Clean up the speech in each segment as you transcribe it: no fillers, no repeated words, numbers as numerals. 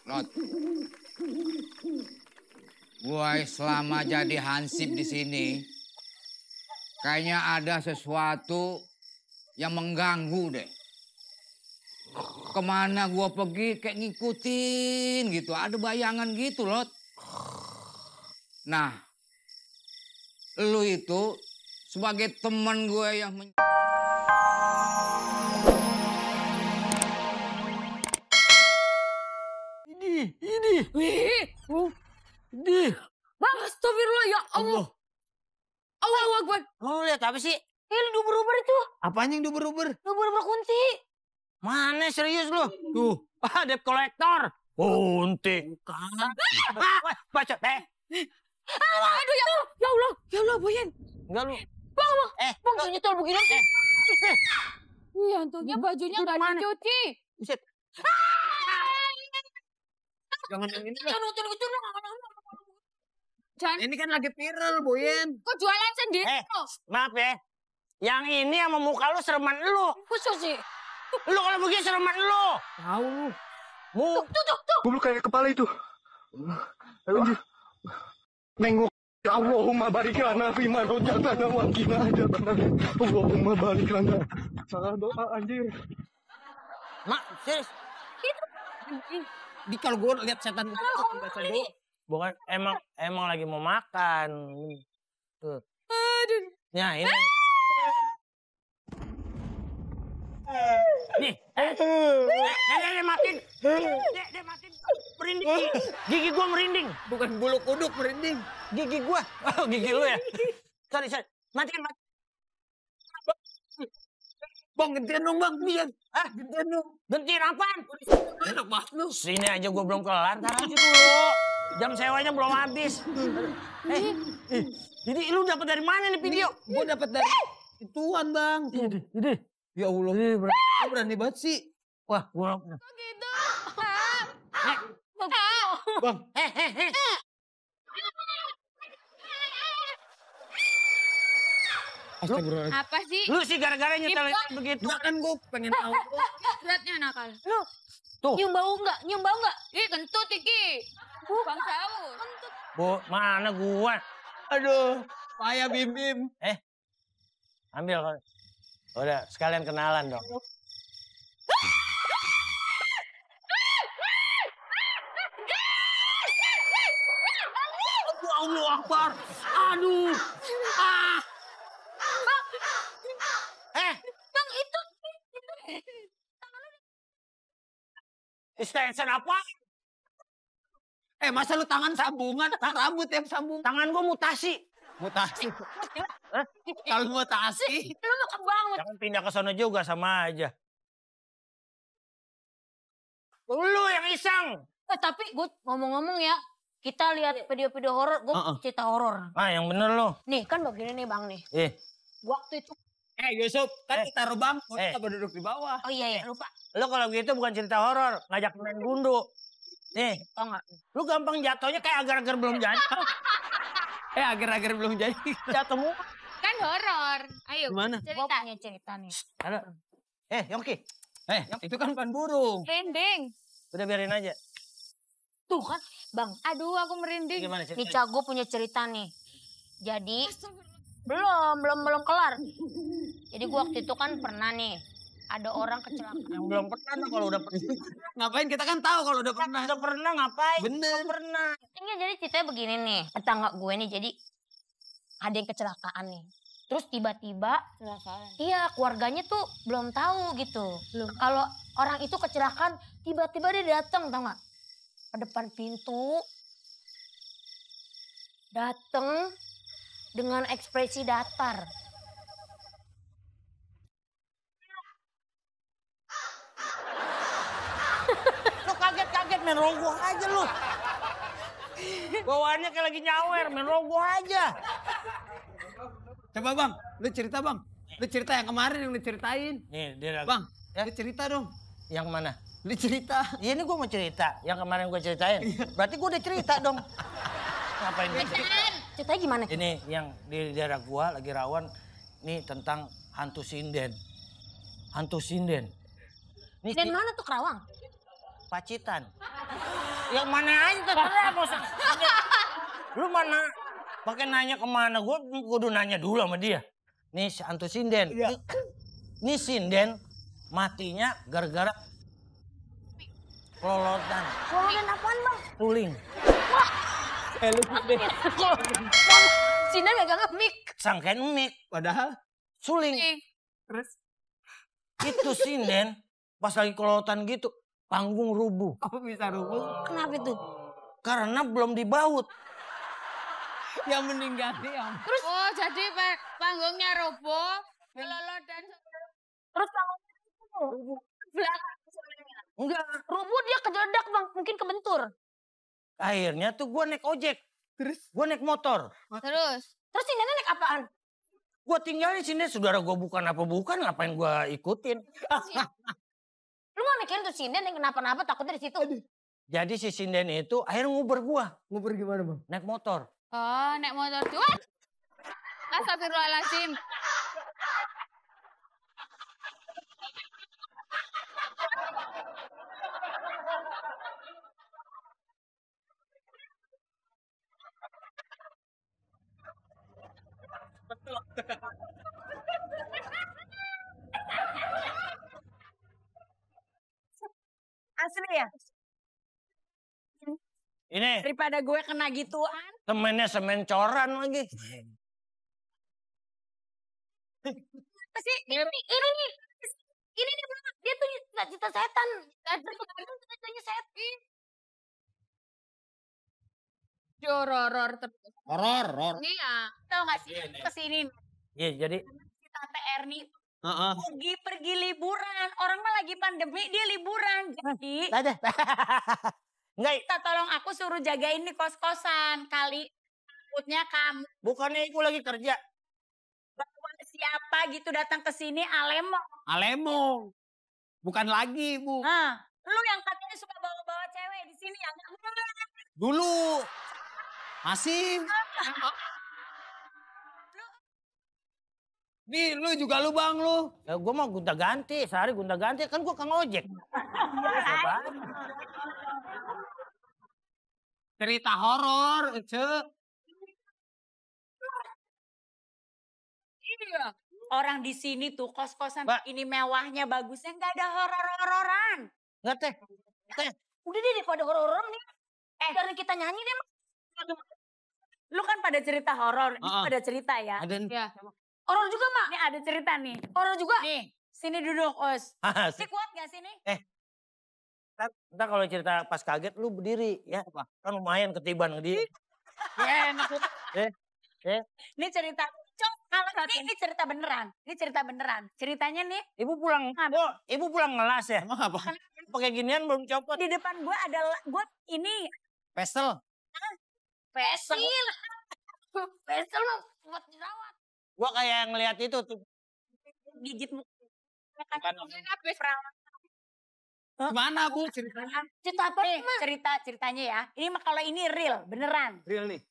Lot. Gue selama jadi hansip di sini, kayaknya ada sesuatu yang mengganggu deh. Kemana gue pergi kayak ngikutin gitu, ada bayangan gitu Lot. Nah, lu itu sebagai teman gue yang Ini. Wih. Ini. Bang, astagfirullah ya Allah. Allahu Akbar. Lu lihat apa sih? Ini duber-duber itu. Apanya yang duber-duber? Duber-duber kunti. Mana serius lu? Tuh, debt collector. Kunti. Bukan. Bacot, Aduh ya Allah. Ya Allah, Boyen. Enggak lu. Bang. Bang, Bang. nyetol begini. Wih, antunya bajunya nggak dicuci. Buset. Jangan yang ini lah. Jangan. Ini kan lagi viral, Boyen. Kok jualan sendiri? Maaf ya. Yang ini sama muka lu sereman lu. Khusus sih. Lu kalau begini sereman lu. Tahu lu. Tuh. Goblok kayak kepala itu. Anjir. Nengok. Ya Allahumma barik lana fi ma rojatana wa qina adzabannar. Allahumma barik lana. Salah doa anjir. Mak, serius. Di kalau gue lihat setan baca doa. Bukan emang lagi mau makan. Tuh. Aduh. Ya, ini. Nih. Nih, matiin. Dia matiin. Merinding. Gigi gua merinding. Bukan bulu kuduk merinding. Gigi gua. Oh, gigi lu ya. Sorry. Matiin. Bang, gantian dong, Bang. Biar. Gantian dong. Gantian apaan? Enak banget lu. Sini aja gua belum kelar. Ntar aja dulu. Jam sewanya belum habis. Jadi lu dapat dari mana nih video? Gua dapat dari ituan, Bang. Ini. Ya Allah, berani banget sih. Wah, gua gitu. Bang. Astagfirullahaladzim. Apa sih? Lu sih gara-gara nyetel begitu. Enggak kan gue pengen tahu. Beratnya nakal. Lu Tuh. nyium bau enggak? Ih, kentut Iki. Bang Saul. Kentut. Bu, mana gua? Aduh, payah Bim. Ambil kalau. Udah, sekalian kenalan dong. Allahu Akbar. Aduh. Bang, itu. Extension apa? Masa lu tangan sambungan? Rambut yang sambung. Tangan gua mutasi. Mutasi. Kalau mutasi. Lu mau ke banget. Jangan pindah ke sana juga, sama aja. Lu yang iseng. Tapi gue ngomong-ngomong ya. Kita lihat video-video horor, gue cerita horor. Yang bener lo. Nih, kan begini nih Bang nih. Waktu itu. Yusuf, kan kita taruh bangku, kita berduduk di bawah. Oh iya, lupa. Lo kalau gitu bukan cerita horor, ngajak main gundu. Nih, Tau gak? lu gampang jatuhnya kayak agar-agar belum jadi. Agar-agar belum jadi. Jatuhmu. Kan horor. Ayo, Gimana? gue punya cerita nih. Halo. Yongki. Itu kan bukan burung. Merinding. Udah biarin aja. Tuh kan, Bang. Aduh, aku merinding. Gimana ceritanya? Nih, Cago punya cerita nih. Jadi, belum kelar. Jadi gua waktu itu kan pernah nih, ada orang kecelakaan. Yang belum pernah kalau udah pernah. Ngapain kita kan tahu kalau udah pernah. Udah pernah ngapain? Bener. Pernah. Ini jadi ceritanya begini nih, tetangga gue nih jadi ada yang kecelakaan nih. Terus tiba-tiba, iya keluarganya tuh belum tahu gitu. Kalau orang itu kecelakaan, tiba-tiba dia datang, tau gak? Ke depan pintu, datang dengan ekspresi datar. Lu kaget-kaget main rogoh aja lu. Bawaannya kayak lagi nyawer, main rogoh aja. Coba Bang, lu cerita Bang. Lu cerita yang kemarin yang lu ceritain. Nih, dia Bang, lu cerita dong. Yang mana? Lu cerita. Iya, ini gue mau cerita. Yang kemarin gue ceritain. Berarti gue udah cerita dong. Ngapain gue cerita? Ceritanya gimana? Ini yang di daerah gua lagi rawan. Nih tentang hantu sinden. Hantu sinden. Dan mana tuh Kerawang? Pacitan. Yang mana aja terserah mau lu mana pakai nanya kemana? Gue kudu nanya dulu sama dia. Nih si Anto Sinden. Iya. Nih Sinden matinya gara-gara kelolotan. Kelolotan apaan bang? Suling. Lu deh. Sinden megang mic. Sangkain mic. Padahal Suling. terus Itu Sinden pas lagi kelolotan gitu. Panggung rubuh. apa bisa rubuh? Kenapa itu? Karena belum dibaut. Yang meninggalnya yang Terus oh jadi panggungnya roboh, kelolo dan Terus kamu belakang Enggak. rubuh dia kejedak bang, mungkin kebentur. Akhirnya tuh gue naik ojek. terus Gue naik motor. terus Terus Sinden naik apaan? Gue tinggalin sini, saudara gue bukan apa bukan, ngapain gue ikutin. Lu mau mikirin tuh Sinden yang kenapa-napa takutnya di situ. Jadi si Sinden itu akhirnya nguber gue, nguber gimana bang? naik motor. oh naik motor dua. Astagfirullahaladzim. Asli ya? Ini Daripada gue kena gituan. temennya semen coran lagi. Pasti ini nih bang, dia tuh cita setan. Cita-citanya setan. Horor terus. Horor. Ini ya, tau gak sih kesini Iya, jadi si Tante Erni Pergi liburan. Orang mah lagi pandemi, dia liburan. Jadi ada. Enggak, kita tolong aku suruh jagain di kos-kosan. Kali takutnya kamu bukannya aku lagi kerja. bawa siapa gitu datang ke sini Alemo. Alemo. Bukan lagi, Bu. Nah, lu yang katanya suka bawa-bawa cewek di sini yang Dulu. Masih. Nih, lu juga lu bang lu. Ya gue mau gonta ganti, sehari gonta ganti kan gue kang ojek. Cerita horor, Ece. iya. orang di sini tuh kos-kosan Mbak. ini mewahnya bagusnya nggak ada horor-hororan. Enggak teh. Udah deh pada horor-hororan nih. Karena kita nyanyi deh. Mas. Lu kan pada cerita horor, ini pada cerita ya. Ada Ya. Horor juga mak. Ini ada cerita nih. Horor juga. Nih, sini duduk Os. Si kuat gak sini? Ntar kalau cerita pas kaget lu berdiri ya. Kan lumayan ketiban ke dia. Enak. Ini cerita. Cok, kalau ini cerita beneran. Ini cerita beneran. Ceritanya nih. Ibu pulang, ibu pulang ngelas ya. emang apa? Pakai ginian belum copot. Di depan gue ada gue ini Pestel. pesil. Pesil mah buat dirawat. Gua kayak ngeliat itu tuh. Gigit muka. Gimana, Bu, ceritanya? Cerita apa nih? Ceritanya ya. Ini mah kalau ini real, beneran. Real nih.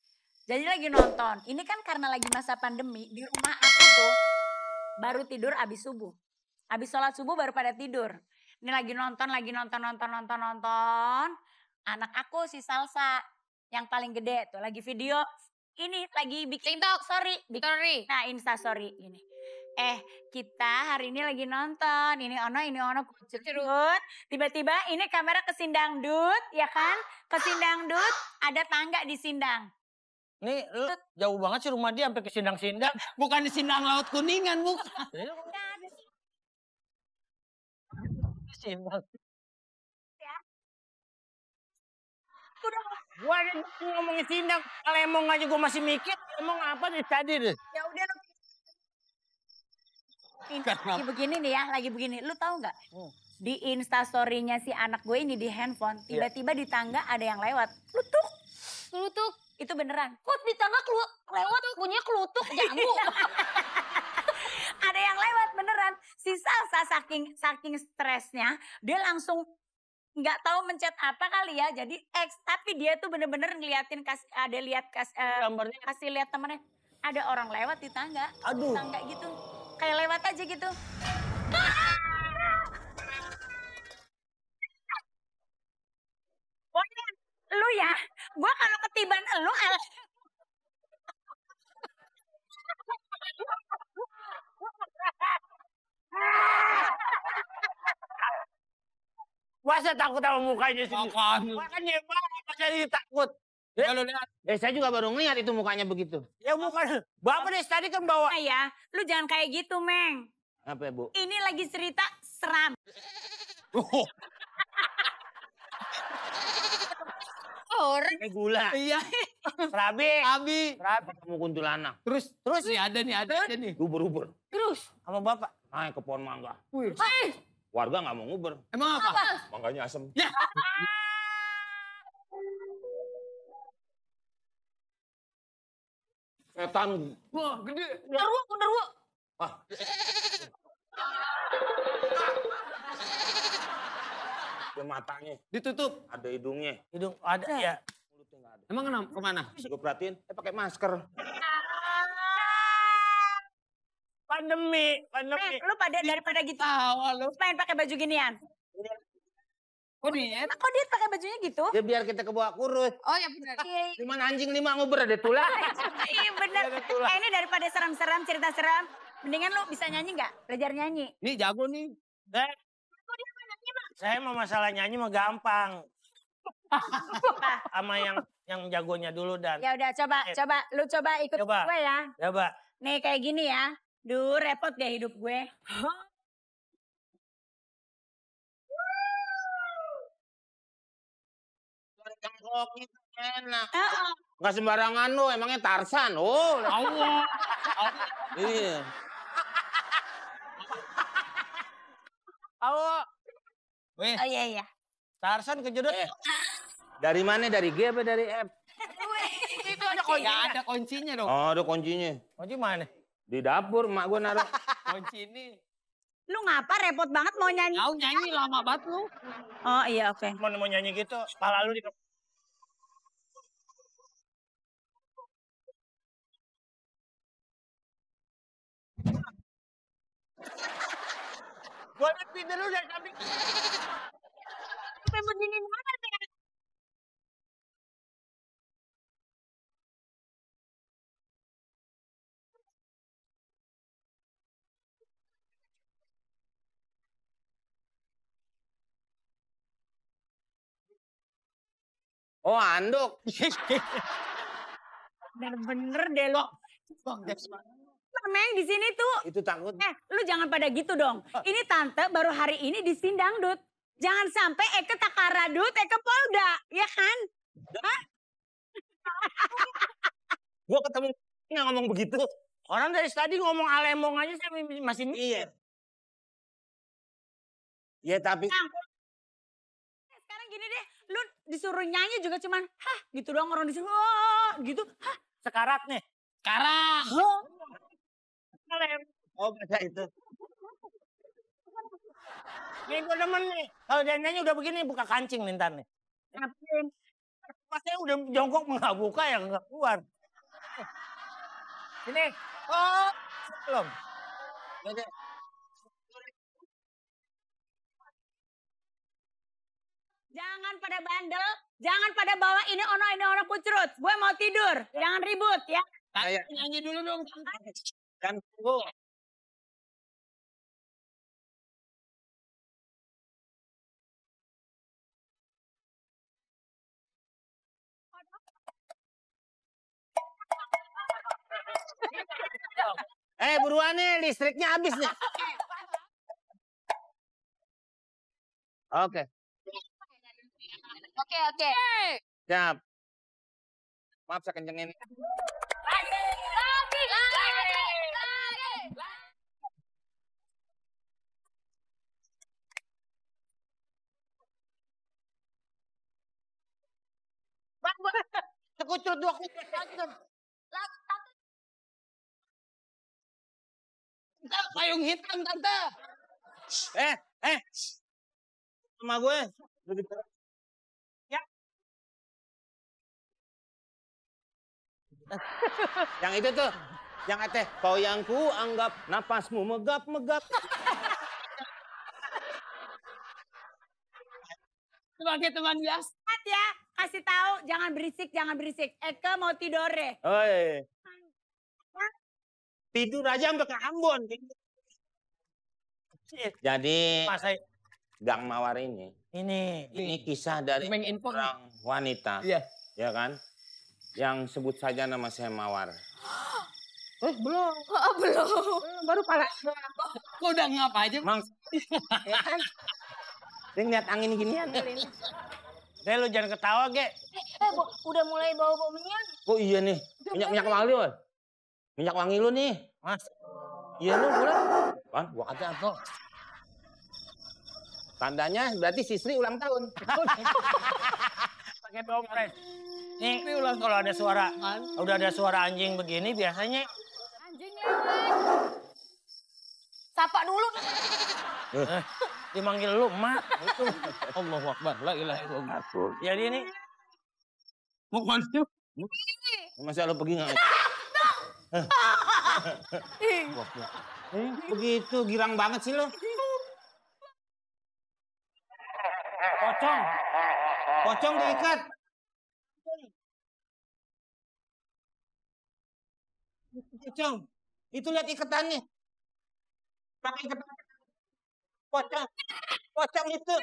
Jadi lagi nonton. Ini kan karena lagi masa pandemi, di rumah aku tuh baru tidur abis subuh. Abis sholat subuh baru pada tidur. Ini lagi nonton. Anak aku si Salsa yang paling gede tuh lagi video. Ini lagi bikin TikTok. Sorry. Nah, Insta story ini. Kita hari ini lagi nonton. Ini ono kucurut. Tiba-tiba ini kamera ke Sindang Dut, ya kan? Ke Sindang Dut, ada tangga di Sindang. Nih lu jauh banget sih rumah dia sampai ke Sindang-Sindang. Bukan di Sindang Laut Kuningan, Bu. Sindang. Udah, Gua ngomongin Sindang, kalau emang aja gua masih mikir, emang apa nih tadi deh. ya udah lu. Kenapa? Lagi begini nih ya, lagi begini. Lu tahu nggak? Di Insta story-nya si anak gue ini di handphone, tiba-tiba di tangga ada yang lewat. Klutuk. Itu beneran. Kok di tangga lewat punya klutuk jambu. Ada yang lewat beneran. Si Salsa saking stresnya, dia langsung nggak tahu mencet apa kali ya. Jadi tapi dia tuh bener-bener ngeliatin Gambarnya. kasih lihat temennya. Ada orang lewat di tangga. Aduh. Tangga gitu. Kayak lewat aja gitu. Pokoknya kewajiban lu. Masa takut sama mukanya sih? Makanya Bapak jadi takut. Ya lu lihat. Saya juga baru ngeliat itu mukanya begitu. Ya bukan. Bapak dari tadi kan bawa. Ya, lu jangan kayak gitu, Meng. Apa ya, Bu? Ini lagi cerita seram. Orang. Gula. Iya. Serabi. Abi. Serabi ketemu kuntilanak. Terus nih ada nih. Ubur-ubur. Terus. Sama Bapak. Naik ke pohon mangga. Wih. Warga nggak mau nguber. Emang apa? Mangganya asem. Ya. Setan. Wah, gede. Genderuwo. Ah. Ada matanya, Ditutup. ada hidungnya. Hidung ada ya. Mulutnya nggak ada. Emang kemana? Gue perhatiin, pakai masker. Pandemi. Lu pada daripada gitu. Lu. Main pakai baju ginian. Kok diet? Kok dia pakai bajunya gitu? Ya biar kita kebawa kurus. Oh ya benar. Cuman anjing 5 nguber ada tulang. Iya benar. Ini daripada seram-seram cerita seram, mendingan lu bisa nyanyi nggak? Belajar nyanyi. Nih jago nih. Saya mau masalah nyanyi mah gampang. Sama yang jagonya dulu dan. Ya udah coba lu coba ikut Coba. gue ya. Coba. Nih kayak gini ya. Duh repot deh hidup gue. Enak. Nggak sembarangan lo, emangnya Tarsan. Oh, Allah. iya. Allah. Weh. Oh iya. Tarsan kejedot. Dari mana? Dari G apa dari F? Itu ada kunci. Nggak ada kuncinya dong. Oh, ada kuncinya. Kunci mana? Di dapur, emak gue naruh. Kunci ini. Lu ngapa repot banget mau nyanyi? Kau nyanyi lama banget lu. Oh iya oke. Mau nyanyi gitu, kepala lu di... Gue liat pintu lu dari samping. Sampai begini mana sih? Oh, anduk. Bener-bener deh lo. Bang, Meng di sini tuh. Itu takut. Lu jangan pada gitu dong. Ini tante baru hari ini di Sindangdut. Jangan sampai Eke Takaradut, Eke Polda, ya kan? Hah? Gue ketemu nggak ngomong begitu. Orang dari tadi ngomong alemong aja saya masih mikir. Iya tapi. Nah, sekarang gini deh, lu disuruh nyanyi juga cuman, hah gitu doang orang disuruh, wah gitu, hah. Sekarat nih. sekarang. Oh baca itu. Nih gue demen nih. Kalau dia nyanyi udah begini buka kancing nih ntar nih. Ngapain? Pasnya udah jongkok nggak buka ya nggak keluar. Sini. Oh belum. Jangan pada bandel, jangan pada bawa ini ono kucrut. Gue mau tidur, jangan ribut ya. Kayak Nyanyi dulu dong. kan tunggu. Buruan nih, listriknya habis nih. Oke. Oke. Siap. Maaf saya kencengin. Lagi. Bang, sekucur 2 kucur aja. Payung hitam, Tante. Sama gue. Ya. Yang itu tuh. Yang teh. Kau yang ku anggap napasmu megap-megap. Sebagai teman biasa. Ingat ya, kasih tahu jangan berisik, jangan berisik. Eke mau tidur deh. Oi. Tidur aja sampai ke Ambon. Jadi Gang Mawar ini kisah dari orang wanita, ya kan? Yang sebut saja nama saya Mawar. Belum. Belum. Baru pala. Kok udah ngapa aja? Mang. Ya kan? Dia ngeliat angin ginian kali ini. Lu jangan ketawa, Ge. Udah mulai bau-bau minyak. Oh iya nih. Minyak wangi lu. Minyak wangi lu nih. Mas. Iya lu bulan. Kan gua kata apa? Tandanya berarti si Sri ulang tahun. Pakai dompet. Nih, kalau ada suara, udah ada suara anjing begini biasanya Anjing lewat. Sapa dulu. Dimanggil lu, Mak. Allahu Akbar, la ilaha illallah. Jadi ini Mau kemana sih? masa lu pergi nggak? Begitu girang banget sih lo. Pocong diikat. Pocong, itu lihat ikatannya. Pakai ikatan. Pocong itu.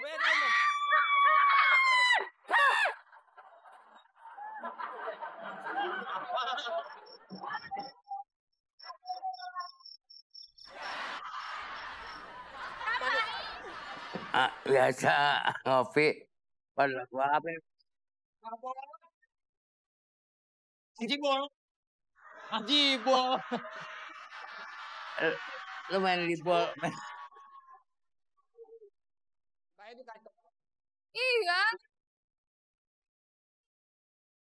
Biasa ngopi. Pada gua apa? Ajibol. Lu main di bol. Iya.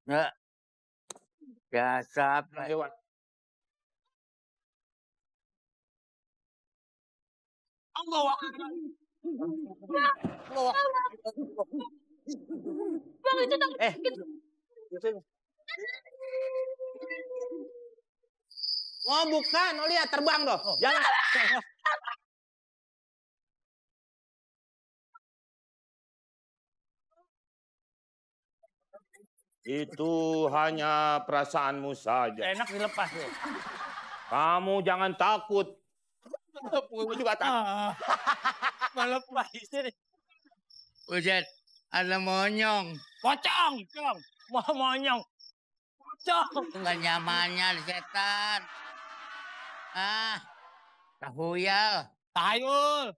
Nggak. Biasa. Hewan. Allahu Akbar. Bang itu dong. Oh bukan, oh lihat terbang loh. Jangan. Itu hanya perasaanmu saja. Enak dilepas loh. Kamu jangan takut. Gue juga takut. Melepas sini. Buset, ada monyong. Pocong. Monyong. Pocong. Enggak nyamannya di setan. Tahuyal. Tahayul,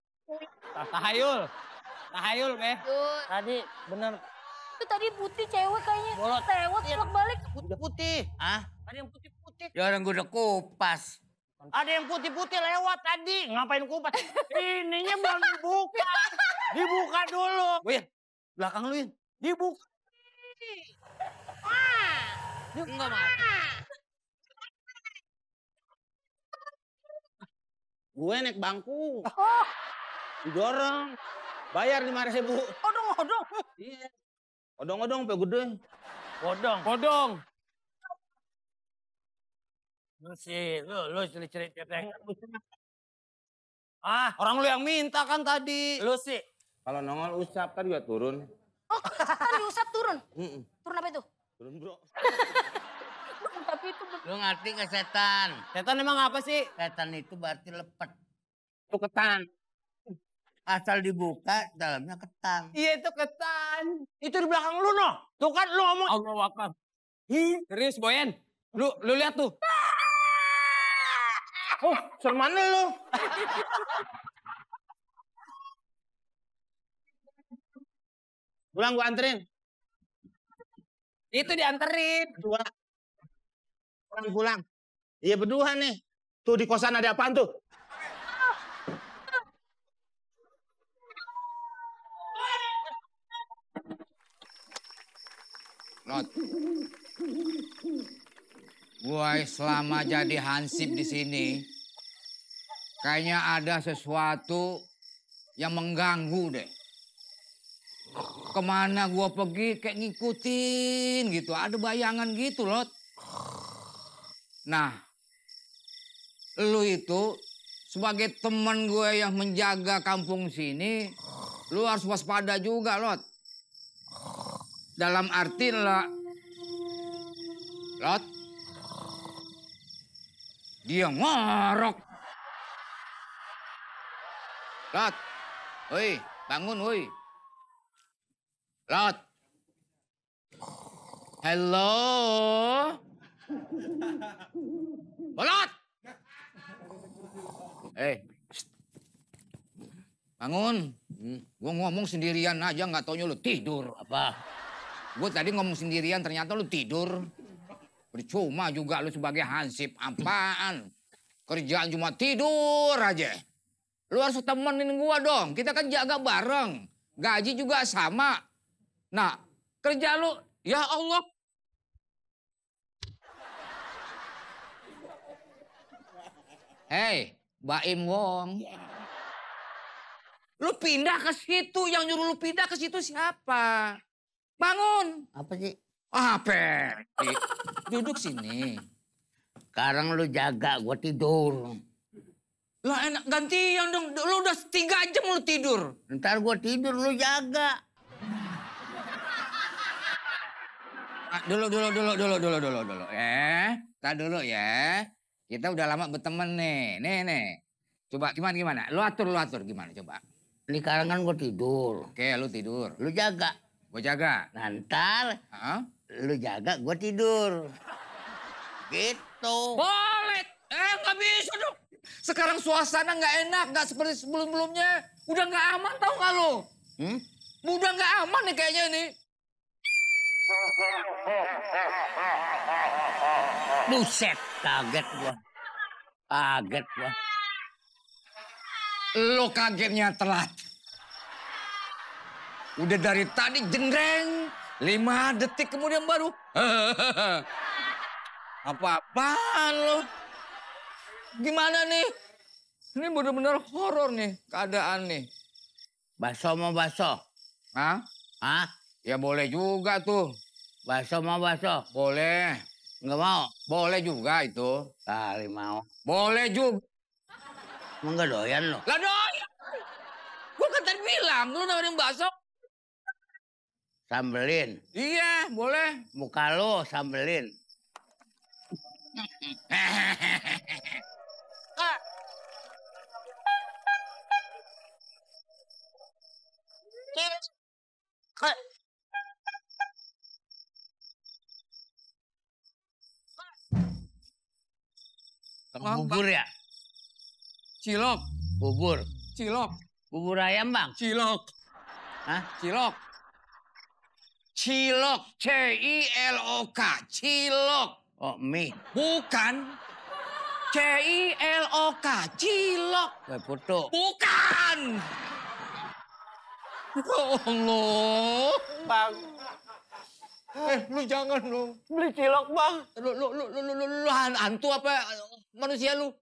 Beh. Tadi bener. Itu tadi putih cewek kayaknya. Bolot. Lewat bolak-balik. Putih. Ada yang putih-putih. Ya orang gue udah kupas. Ada yang putih-putih lewat tadi. Ngapain kupas? Ininya belum dibuka. Dibuka dulu. Win, belakang lu, Win. Dibuka. Enggak mau. Gue naik bangku. Didorong. Bayar 5.000. Odong. Iya. Odong-odong sampai gede. Kodong. Lu cerita. Orang lu yang minta kan tadi. Lu sih. Kalau nongol usap tadi juga turun. Oh, kan diusap turun. Mm-mm. Turun apa itu? Turun bro. Tapi itu Lu ngerti nggak setan? Setan emang apa sih? Setan itu berarti lepet. Itu ketan. Asal dibuka, dalamnya ketan. Iya itu ketan. Itu di belakang lu noh. Tuh kan lu ngomong. Allahu Akbar. Serius, Boyen. Lu lihat tuh. Oh, serem mana lu? Pulang gua anterin. Itu dianterin. Pulang. Iya berdua nih. Tuh di kosan ada apaan tuh? Not. Gua selama jadi hansip di sini, kayaknya ada sesuatu yang mengganggu deh. Kemana gua pergi kayak ngikutin gitu, ada bayangan gitu loh. Nah, lu itu sebagai teman gue yang menjaga kampung sini, lu harus waspada juga, Lot. Dalam arti lah. Lot. Dia ngorok. Lot. Woi, bangun woi. Lot. Halo. Lot. Bangun. Gue ngomong sendirian aja nggak taunya lu tidur. Apa? Gue tadi ngomong sendirian ternyata lu tidur. Percuma juga lu sebagai hansip. Apaan? Kerjaan cuma tidur aja. Lu harus temenin gue dong. Kita kan jaga bareng. Gaji juga sama. Nah, kerja lu, ya Allah. Hei, Baim Wong. Lu pindah ke situ, yang nyuruh lu pindah ke situ siapa? Bangun. Apa sih? Apa? Duduk sini. Sekarang lu jaga, gua tidur. Lah enak gantian dong. Lu udah 3 jam lu tidur. Ntar gua tidur, lu jaga. Dulu. Tar dulu ya. Kita udah lama berteman nih. Nih. Coba gimana? Lu atur gimana coba. Ini sekarang kan gua tidur. Oke, lu tidur. Lu jaga. Gua jaga. Nah, ntar lu jaga, gua tidur. Gitu. Boleh. Nggak bisa dong. Sekarang suasana nggak enak. Nggak seperti sebelum-sebelumnya. Udah nggak aman tau nggak lu? Udah nggak aman nih kayaknya nih. Buset, kaget gua. Lo kagetnya telat. Udah dari tadi jendreng. 5 detik kemudian baru. Apa-apaan lo? Gimana nih? Ini bener-bener horor nih keadaan nih. Bakso mau bakso? Hah? Ya boleh juga tuh. Bakso mau bakso? Boleh. Nggak mau? Boleh juga itu. Kali mau. Boleh juga. Emang nggak doyan lo? Lah doyan. Gue kan tadi bilang, lu nawarin bakso. Sambelin. Iya, boleh. Muka lo sambelin. Bubur ya? Cilok. Bubur. Cilok. Bubur ayam bang? Cilok. Hah? Cilok. Cilok. C-I-L-O-K. Cilok. Oh mie. Bukan. C-I-L-O-K. Cilok. Kue putu. Bukan. Ya Allah. Bang. Lu jangan lu. Beli cilok bang. Lu hantu apa manusia lu?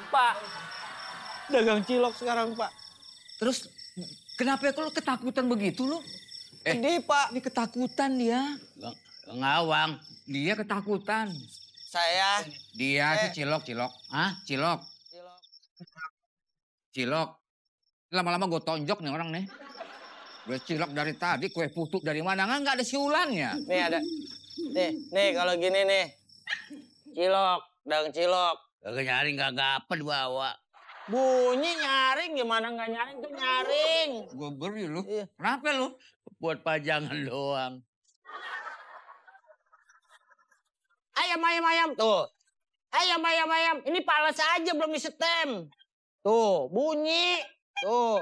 Pak. Dagang cilok sekarang pak. Terus kenapa lu ketakutan begitu lu? Ini pak. Ini ketakutan dia. Ngawang. Dia ketakutan. Saya. Dia si cilok. Hah? Cilok. Lama-lama gue tonjok nih orang nih. Gue cilok dari tadi, kue putu dari mana? Nggak ada siulannya. Nih ada. Nih kalau gini nih. Cilok, dagang cilok. Kagak nyaring kagak apa dibawa. Bunyi nyaring gimana nggak nyaring tuh nyaring. Gue beri lu. Iya. Kenapa lu? Buat pajangan doang. Ayam tuh. Ayam. Ini pales aja belum disetem. Tuh bunyi. Tuh.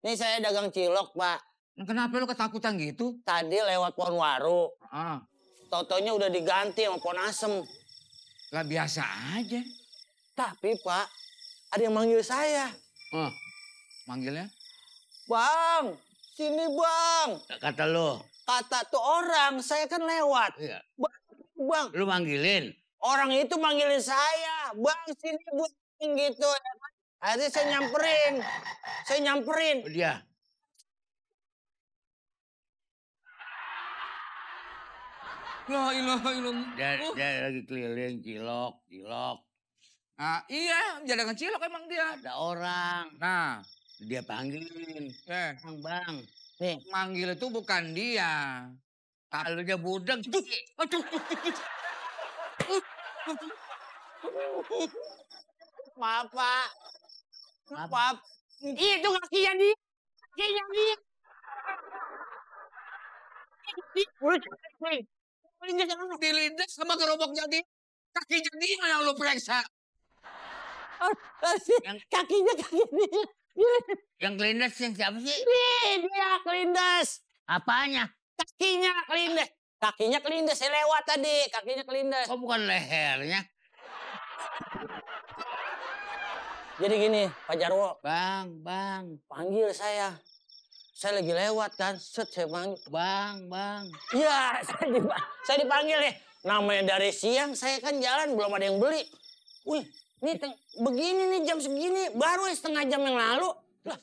Ini saya dagang cilok pak. Kenapa lu ketakutan gitu? Tadi lewat pohon waru. Totonya udah diganti sama pohon asem. Lah biasa aja. Tapi pak, ada yang manggil saya. Manggilnya? Bang, sini bang. Kata lo? Kata tuh orang, saya kan lewat. Iya. Bang. Lu manggilin? Orang itu manggilin saya. Bang, sini bang. Gitu. Akhirnya saya nyamperin. Dia. La ilaha illallah. Dia lagi keliling cilok. Iya, jadagan cilok emang dia. Ada orang. Nah, Dia panggilin. Bang. Nih, manggil itu bukan dia. Kalau dia budek. Aduh. Maaf, Pak. Maaf. Itu kakinya dia. Kakinya dia. Dilindas sama gerobaknya dia. Kakinya dia yang lu periksa. Kakinya dia. Yang kelindas yang siapa sih? Dia kelindas. Apanya? Kakinya kelindas. Kakinya kelindas, saya lewat tadi. Kakinya kelindas. Kok bukan lehernya? Jadi gini, Pak Jarwo. Bang. Panggil saya. Saya lagi lewat kan. Set, saya panggil. Bang. Iya, saya dipanggil nih. Namanya dari siang, saya kan jalan belum ada yang beli. Wih, ini begini nih jam segini. Baru setengah jam yang lalu. Lah.